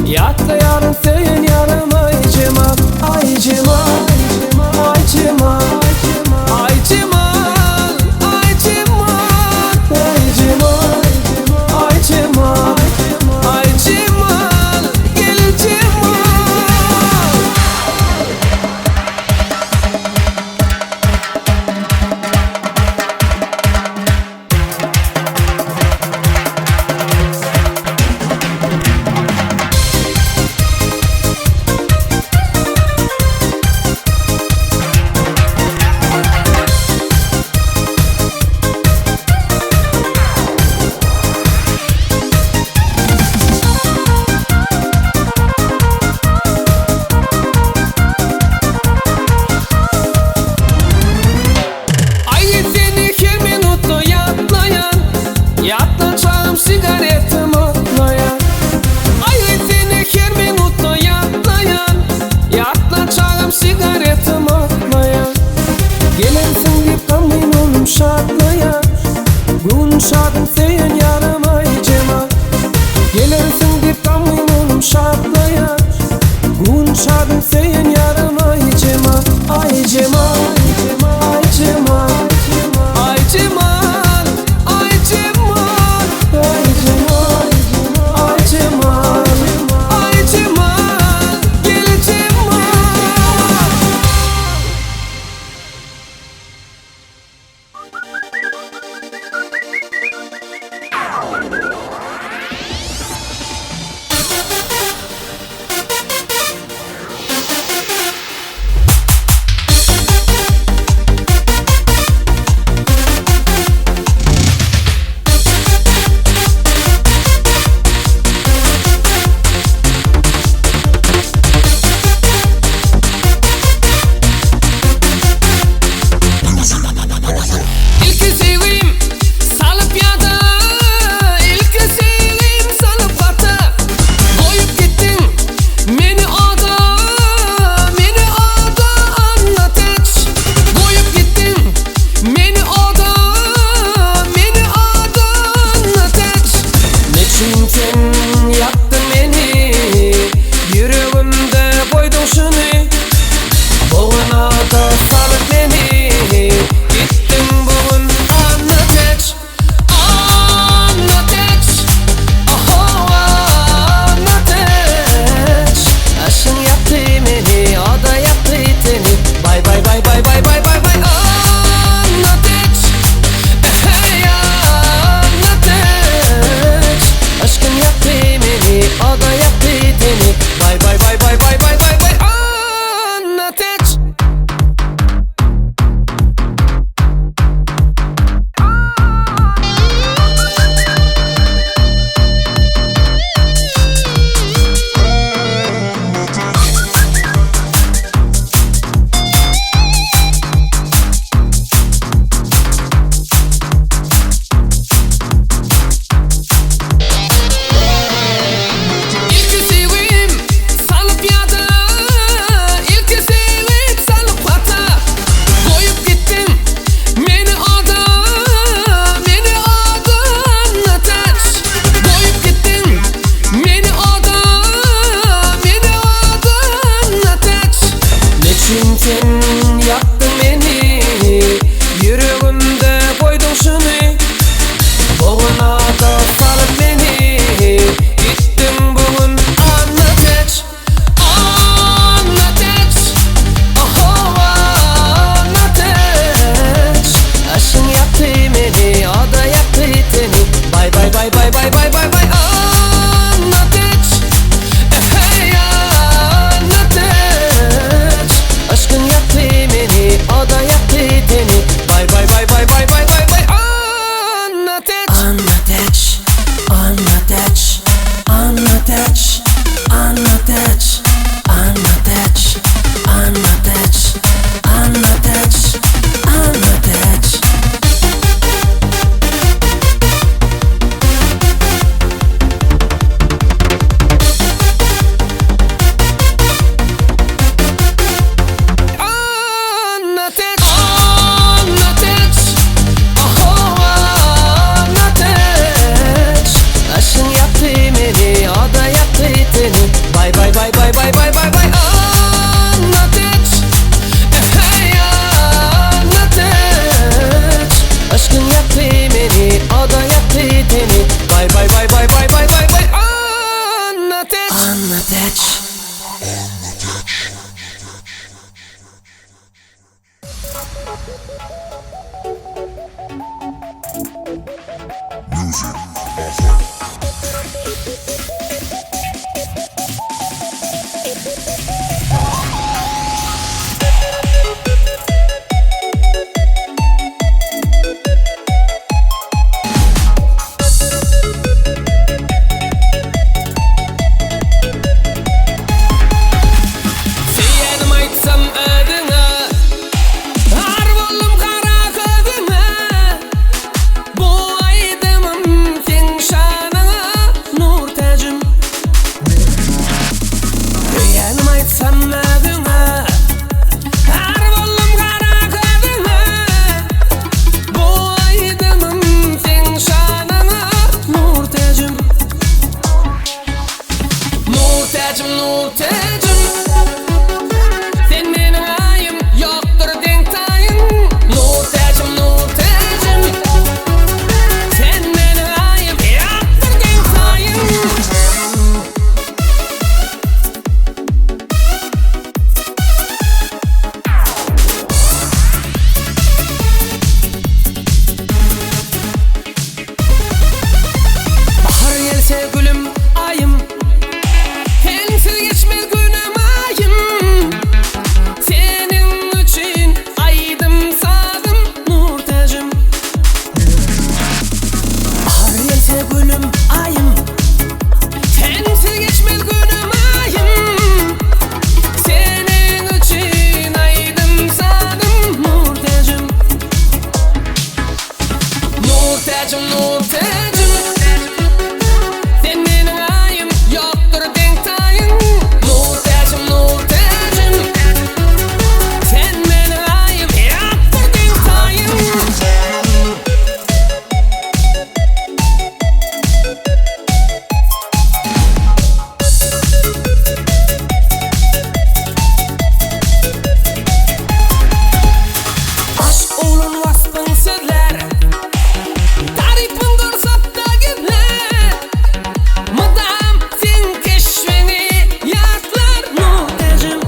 Ýatlaýaryn söýen ýarym Aýjemal Aýjemal Aýjemal Aýjemal Aýjemal Aýjemal Aýjemal Aýjemal Güljemal. Annatäç. Music Ahal. Söýenim aýtsam özüňe, Ar boldum gara közüňe, Bu aýdymym seň şanyňa, Nurtäjim. Söýenim aýtsam özüňe, Ar boldum gara közüňe, Bu aýdymym seň şanyňa, Nurtäjim. Nurtäjim, Nurtäjim, Sen meniň aýym, ýokdur deň taýyň. Nurtäjim, Nurtäjim, Sen meniň aýym, ýokdur deň taýyň. Bahar gelse gülüm aýym, Sensiz geçmez günüm aýym. Seniň üçin aýdym sazym Nurtäjim. Bahar gelse gülüm aýym, Sensiz geçmez günüm aýym. Seniň üçin aýdym sazym Nurtäjim. Nurtäjim, Nurtäjim, Sen meniň aýym, ýokdur deň taýyň. Nurtäjim, Nurtäjim, Sen meniň aýym, ýokdur deň taýyň. Aşk oglan waspyň sözlär, Tarypyň gursakda gizlär, Mydam seň keşbiňi ýatlar Nurtäjim.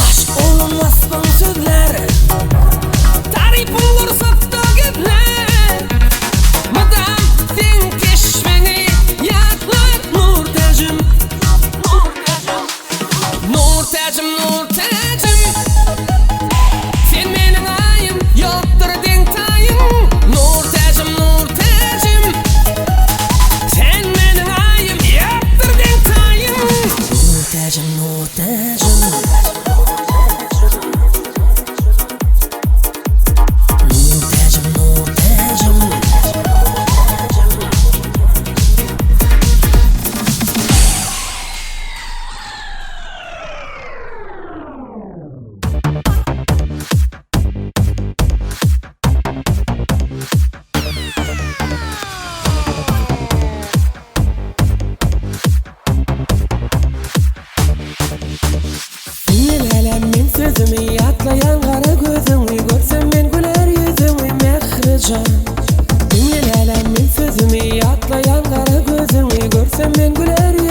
Aşk oglan waspyň sözlär, Tarypyň gursakda gizlär, Mydam seň keşbiňi ýatlar Nurtäjim. Nurtäjim, Nurtäjim, Sen meniň aýym, ýokdur deň taýyň. Nurtäjim, Nurtäjim, Sen meniň aýym, ýokdur deň taýyň. Nurtäjim, Nurtäjim, Nurtäjim, Nurtäjim. Diňle lälem men sözümi, Ýatlaýan gara gözüňi, Görsem men güler ýüzüňi, Mährijan. Diňle lälem men sözümi, Ýatlaýan gara gözüňi, Görsem men güler.